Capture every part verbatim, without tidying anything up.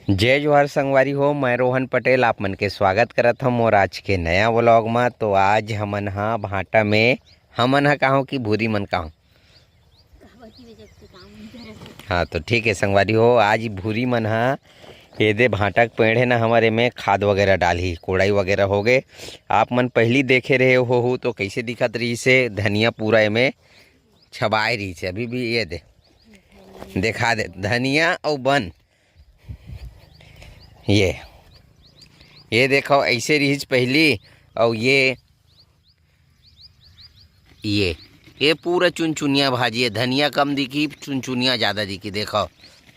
जय जोहार संगवारी हो, मैं रोहन पटेल आप मन के स्वागत करत हंव मोर आज के नया व्लॉग म। तो आज हमन ह भांटा में, हमन ह काहूं कि भूरी मन काहूं। हाँ तो ठीक है संगवारी हो, आज भूरी मन ह एदे भांटा के पेड़ है ना, हमर एमे खाद वगैरह डालही, कोड़ाई वगैरह हो गए। आप मन पहली देखे रहे हो, हो तो कैसे दिखत रहिस हे धनिया, पूरा एमे छबाए रहिस हे। अभी भी ये दे, देखा दे धनिया अउ बन, ये, ये देखो ऐसे रहिस पहली, अउ ये, ये, ये पूरा चुनचुनिया भाजी है। धनिया कम दिखी, चुनचुनिया ज़्यादा दिखी। देखो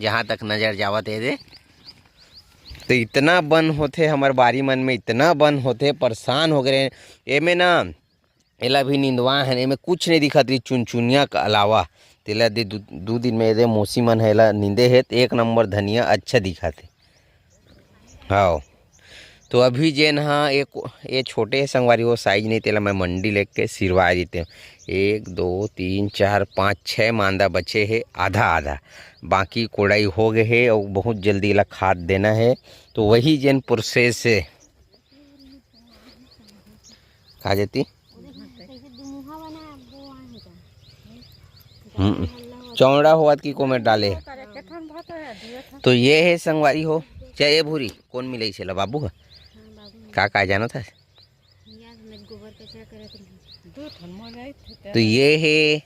जहाँ तक नज़र जावत है दे, तो इतना बन होथे हमर बारी मन में, इतना बन होथे, परेशान हो गए। एमे ना एला भी निंदवा है, एमे कुछ नहीं दिखत रही चुनचुनिया के अलावा। तेला दे दू, दू दिन में एदे मौसी मन है, एला निंदे है, तो एक नंबर धनिया अच्छा दिखत है। हाँ, तो अभी जेन हा एक, ये छोटे संगवारी हो, साइज नहीं, तेला मैं मंडी लेके सिरवा देते हंव। एक, दो, तीन, चार, पाँच, छः मांदा बचे है, आधा आधा, बाकी कोड़ाई हो गए है और बहुत जल्दी एला खाद देना है। तो वही जेन प्रोसेस है, खा जाती। हम्म, चौड़ा होवत की कोमेर डाले। तो ये है संगवारी हो, चाहे ये भूरी कौन मिले से ला बाबू ह? का का जानत हस? तो ये है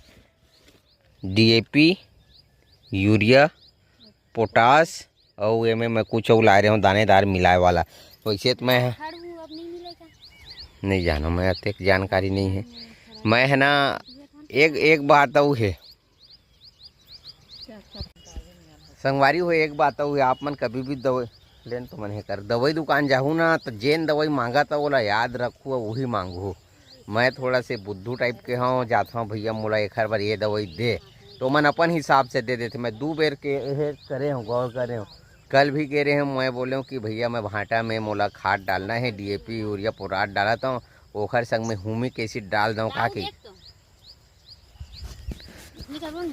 डीएपी, यूरिया, पोटास, अउ एमे मैं कुछ अउ लाए रहे हूँ दानेदार मिलाए वाला। वैसे तो मैं नहीं जानो, मैं अतेक जानकारी नहीं है। मैं है ना, एक एक बात अउ है संगवारी हो, एक बात अउ है, आप मन कभी भी दवाई लेन तो मन हे कर दवाई दुकान जाहू ना, तो जेन दवाई मांगा था ओला याद रखू, वही मांगू। मैं थोड़ा से बुद्धू टाइप के हूँ, जात हूँ भैया मोला एक हर बार ये दवाई दे, तो मन अपन हिसाब से दे देते। मैं दू बेर के ये करे हूँ, गौर करे हूँ। कल भी गे रहे हूँ, मैं बोले हूँ कि भैया मैं भांटा में मोला खाद डालना है, डीएपी यूरिया पोटास डालत हूँ, ओखर संग में ह्यूमिक एसिड डाल दऊँ का कि?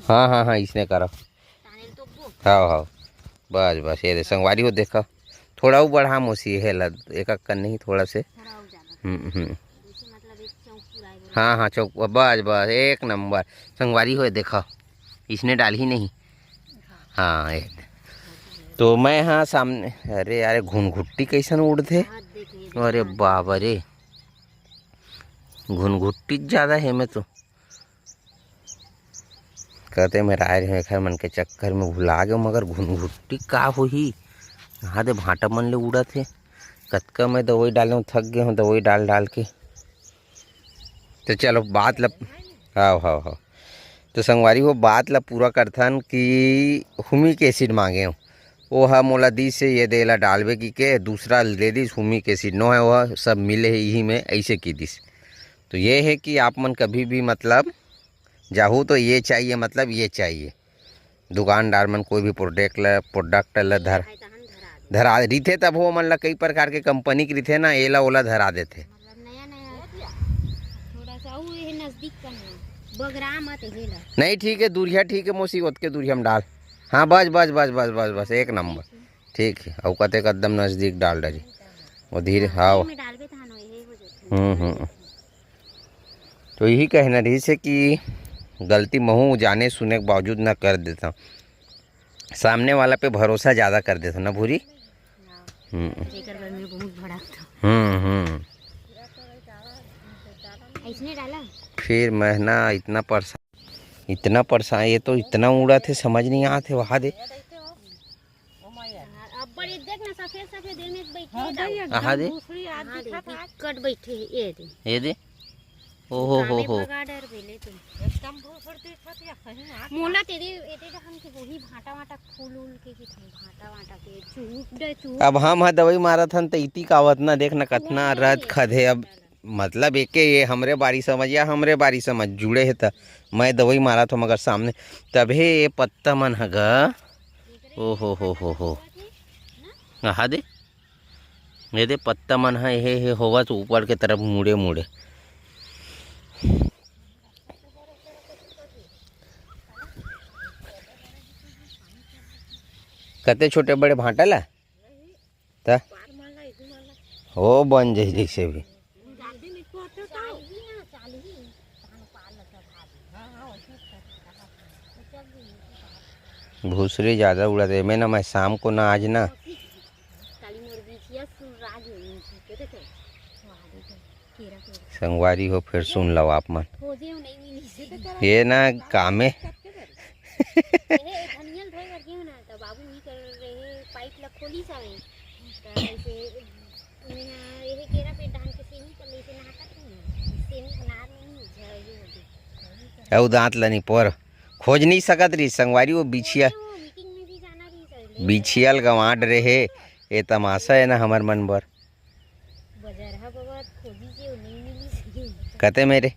हाँ हाँ हाँ, इसने करो। हाँ हाँ, बस बस ये दे संगवारी हो, देखा थोड़ा अउ बढ़ा मोसी है ला, एक अक्कन नहीं, थोड़ा से। हम्म हम्म। हाँ हाँ, चौक, बस बस एक नंबर। संगवारी हो देखा, इसने डालही नहीं। हाँ ये दे। तो मैं हाँ सामने, अरे यार घुनघुट्टी कैसन उड़थे। अरे बाबा रे, घुनघुट्टी ज्यादा है मैं तो। कहते मैं राय रहे एखर मन के चक्कर में भुला गए, मगर घुनघुट्टी का होही? यहाँ दे भांटा मन ले उड़त हे। कतका मैं दवाई डाले हूँ, थक गए हूँ दवाई डाल डाल के। तो चलो बात ल, हाव हाव हाव। तो संगवारी हो, बात ल पूरा करथन कि ह्यूमिक एसिड मांगे हूँ, वो ह मोला दिस से ये दे ला डालबे की के, दूसरा दे दिस ह्यूमिक एसिड नो है, वह सब मिले है यही में, ऐसे की दिस। तो ये है कि आप मन कभी भी मतलब जाहू तो ये चाहिए, मतलब ये चाहिए। दुकानदार मन कोई भी प्रोडक्ट ल, प्रोडक्ट ल धर, धरा रहिथे, तब वो मन ल कई प्रकार के कंपनी के रहिथे ना, एला ओला धरा देथे। मतलब नया नया थोड़ा सा अउ ये नजदीक करना, बगरा मत हेला। नहीं ठीक है, दूरिया ठीक है मौसी, ओतके दूरिया हम डाल। हाँ बस बस बस बस बस बस, एक नंबर। ठीक है, अउ कते एकदम नजदीक डाल डाली। वो धीरे, हाँ, हाव। में डालबे तहान ये हो जाथे। हम्म हम्म। तो यही कहना रहिस हे कि गलती महू जाने सुने के बावजूद ना कर देता, सामने वाला पे भरोसा ज़्यादा कर देता ना भूरी। हम्म। जेकर घर में बहुत भड़कता। हम्म हम्म। ऐसने डाला। फिर मैं ना इतना परेशान, इतना परेशान, ये तो इतना उड़त हे, समझ नहीं आत हे। वहाँ दे, अब्बड़ ये देख ना, सफेद सफेद एमे बैठे हाँ, हे दैया, दाऊ। आहा दे। एकदम भूसड़ी आज हाँ, दिखत दे, आज। बिकट बैठे हे, ये दे। ये दे। ओहो हो कामे हो। भगा डर बेले तुम। एकदम भूसड़ी दिखत या कहीं आत। मोला तेरे, एते तो हम के वही भांटा वांटा फूल उल के, के थे, भांटा वांटा के, चूप डे, चूप। अब हम ह दवाई मारत हन, त इतिक आवत ना, देख ना, कतना नहीं, रत नहीं। खदे अब। मतलब एके ये हमरे बारी समझ या हमरे बारी समझ जुड़े हे, त मैं दवाई मारत हूँ मगर सामने तभे ये पत्ता मन ह गा। ओ हो हो हो हो। आहा दे, ये दे पत्ता मन ह, हे हे होवत ऊपर के तरफ मुड़े मुड़े। कते छोटे बड़े भांटा ला। त हो बन जाही जैसे भी। भूसड़ी ज्यादा उड़ा दे मैं ना, मैं शाम को ना आज ना। संगवारी हो, फिर सुन लो आप मन। ये ना कामे। अउ दांत ल नी पोर, खोज नहीं सकत रही संगवारी, वो बिछिया, बिछिया ल गंवार रहे। ये तमाशा है ना हमर मन बर। कते मेरे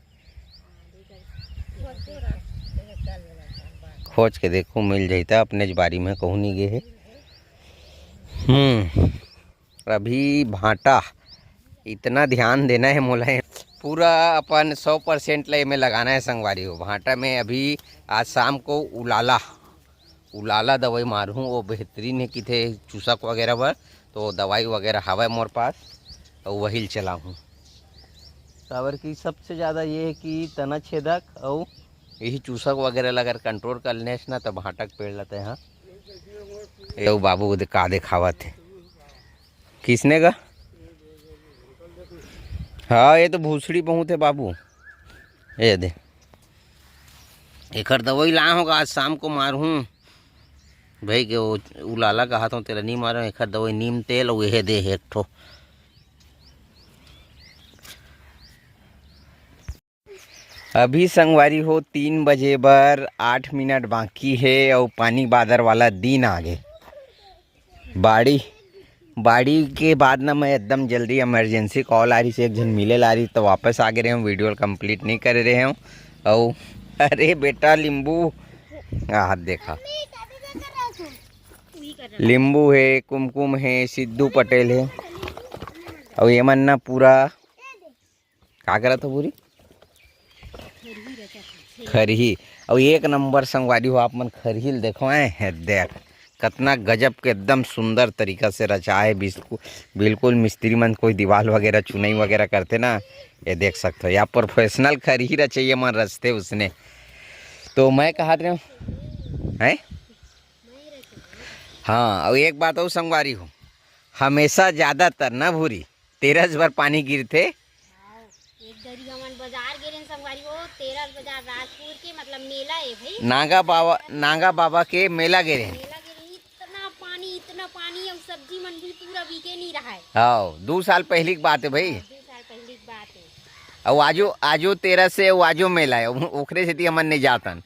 खोज के देखो, मिल जाही त अपने बारी में कहूँ नहीं गे हे। हम्म। अभी भांटा इतना ध्यान देना है मोला, पूरा अपन सौ परसेंट ला एमे लगाना है संगवारी हो। भांटा में अभी आज शाम को उलाला, उलाला दवाई मारहूँ, वो बेहतरीन है किथे चूसक वगैरह बर, तो दवाई वगैरह हवय मोर पास, अउ वही ल चलाहूँ। काबर कि सबसे ज़्यादा ये है कि तना छेदक अउ यही चूसक वगैरह ला अगर कंट्रोल कर लेस ना, तो भांटा के पेड़ ला तैं हा। ये बाबू दे-, का देखावत है, किसने का? हाँ, ये तो भूसड़ी बहुत है बाबू। ये दे, एकर दवाई लाए होगा, आज शाम को मारहूँ। भाई के वो उलाला कहा था, तेला नहीं मारो, एकर दवाई नीम तेल, वो ये दे एक ठो। अभी संगवारी हो, तीन बजे बर आठ मिनट बाकी हे अउ पानी बादर वाला दिन आ गे। बाड़ी, बाड़ी के बाद ना मैं एकदम जल्दी emergency call आ रही से, एक झन मिले ला रही, तो वापस आ गे रहे हूँ, video complete नहीं करे रहे हूँ। अउ अरे बेटा लिंबू, आ हाथ देखा, लिंबू है, कुमकुम है, सिद्धू पटेल है, अउ ये मन ना पूरा का करत हो भूरी? खरही। अउ एक नंबर संगवारी हो, आप मन खरही ल देखो, ऐ हे देख, कतना गजब के एकदम सुंदर तरीका से रचा है। बिल्कुल, बिल्कुल मिस्त्री मन कोई दीवाल वगैरह चुनई वगैरह करते ना, ये देख सकते हो, या professional खरही रचइया मन रचते उसने। तो मैं कहत रहे हूँ, हैं? हाँ, अउ एक बात अउ संगवारी हो, हमेशा ज़्यादातर ना भूरी तेरस बर पानी गिरथे। हाँ, एक दरी हमन बाजार गे रहेन संगवारी हो, तेरस बाजार राजपुर के, मतलब मेला ए भाई। नागा बाबा, नागा बाबा के मेला गे रहेन। मेला गे रहेन, इतना पानी, इतना पानी, अउ सब्जी मन भी पूरा बिके नहीं रहा है। हाँ, दू साल पहली की बात है भाई। हाँ, दू साल पहली की बात है। अउ आजो, आजो तेरस से, अउ आजो मेला है, उ-, ओखरे सेती हमन नहीं जातन।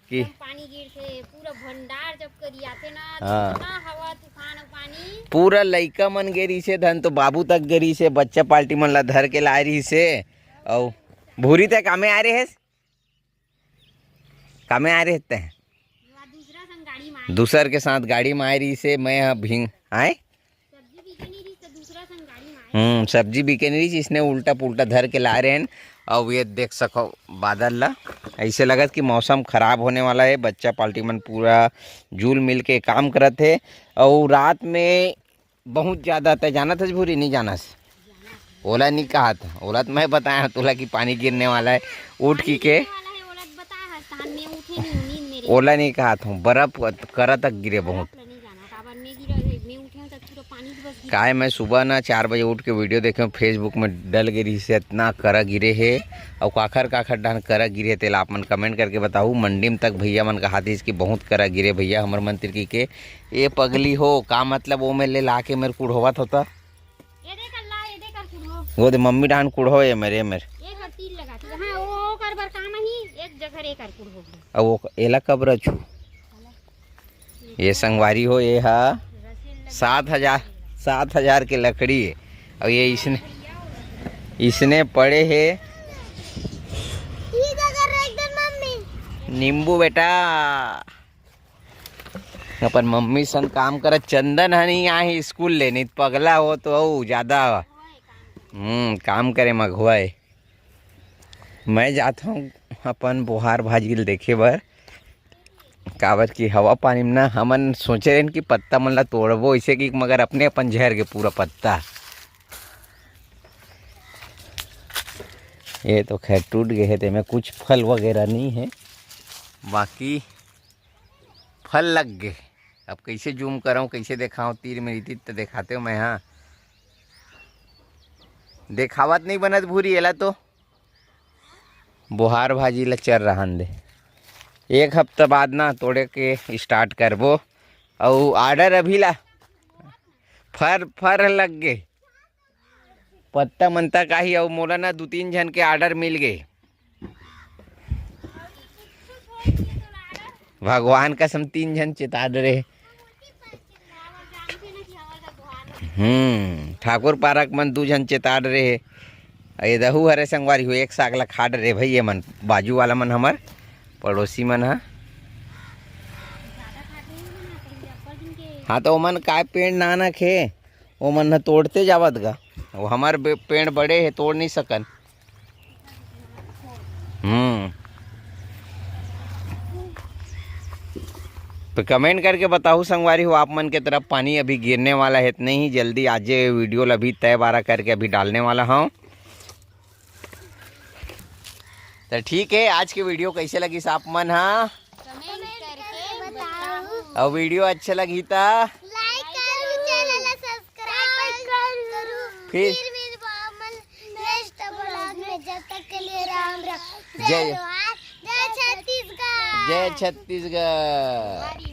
कि एकदम पानी गिरथे, पूरा भंडार जब करियाथे ना, हाँ। इतना हवा, तूफान अउ पानी। पूरा लइका मन गे रहिसे, धन तो बाबू तक गे रहिसे, बच्चा पार्टी मन ला धर के लाए रहिसे। अउ भूरी, तैं कामे आए रहेस? कामे आए रहे तैं? दूसरा संग गाड़ी में आए। दूसर के साथ गाड़ी में आए रहिसे, मैं ह भिंग-, आए? सब्जी बिके नहीं रहिस, त दूसरा संग गाड़ी में आए। हम्म, सब्जी बिके नहीं रहिस, इसने उल्टा पुल्टा धर के ला रहे हैं। अब ये देख सको बादल ला, ऐसे लगत कि मौसम खराब होने वाला है। बच्चा पार्टी मन पूरा जुल मिल के काम करत है। और रात में बहुत ज़्यादा, तै जानत हस भूरी, नहीं जानस? ओला नहीं कहा था, ओला तो मैं बताया तोला कि पानी गिरने वाला है, उठ की के। पानी गिरने वाला है, ओला तो बताया हस, तहान मैं उठे नहीं हूँ, नींद मेरे। ओला नहीं कहा था, बर्फ करत तक गिरे बहुत। बर्फ नहीं जाना, काबर मैं गिरा, मैं उठे हूँ तब पूरा पानी से बस गिरा। काय मैं सुबह ना चार बजे उठ के video देखे हूँ, Facebook में डल गे रहिसे, इतना करा गिरे हे। अउ काखर काखर डहन करा गिरे हे, तेला आप मन comment करके बताहू। मंडी में तक भैया मन कहा दिस कि बहुत करा गिरे भैया, हमर मन तिरकी के। ए पगली हो, का मतलब वो में ले ला के मेरे कुढ़ोवत होता? ये देख अल्लाह, ये देख कर कुढ़ो। वो दे मम्मी डहन कुढ़ो, ये मेरे, मेरे। एक और तीन लगा, हाँ, वो कर बर काम ही, एक जगह एक कर कुढ़ो। अब वो एला कब रचू? ये संगवारी हो, ये हा सात हजार, सात हजार के लकड़ी है। और ये इसने, इसने पड़े है नींबू बेटा। अपन मम्मी संग काम करत चंदन ह नहीं आही स्कूल ले, नहीं त पगला हो तो अउ ज्यादा, हम्म, काम करे मघुआ है। मैं जात हूँ अपन बोहार भाजी ल देखे बर। काबर कि हवा पानी में ना हमन सोचे रहेन कि पत्ता मन ला तोड़बो, इसे कि मगर अपने अपन झर के पूरा पत्ता। ये तो खैर टूट गए हे, तेमे कुछ फल वगैरह नहीं है, बाकी फल लग गए। अब कैसे जूम कराऊँ, कैसे देखाऊँ, तीर में रहितिस त देखातेंव मैं। हाँ, देखावत नहीं बनत भूरी, एला तो बोहार भाजी ला चर रहन दे। एक हफ्ता बाद ना तोड़े के स्टार्ट करबो। अउ ऑर्डर अभी ला फर फर लग गे, पत्ता मनता काही। अउ मोला ना दू तीन झन के ऑर्डर मिल गे। भगवान कसम, तीन झन चेता डरे। हम्म, ठाकुर पारक मन दू झन चेता डरे हे। ये दहू हरे संगवारी हो, एक साग ला खा डरे भाई। ये मन बाजू वाला मन हमर पड़ोसी मन ह। हाँ, तो ओमन काय पेड़ नानक हे, ओमन ह तोड़ते जावत गा। वो हमर बे-, पेड़ बड़े हे, तोड़ नहीं सकन। हम्म। तो कमेंट करके बताओ संगवारी हो, आप मन के तरफ पानी अभी गिरने वाला है तो नहीं? जल्दी आज ये वीडियो ला अभी तय बारा करके अभी डालने वाला हूँ। तो ठीक है, आज के वीडियो कैसे लगिस आप मन हा? कमेंट करके बताओ। और वीडियो अच्छा लगी ता लाइक करू, चैनल ला सब्सक्राइब करू। फिर फिर मिलबो हमन नेक्स्ट व्लॉग में, जब तक के लिए राम राम। जय जय जोहार, जय छत्तीसगढ़। जय छत्तीसगढ़।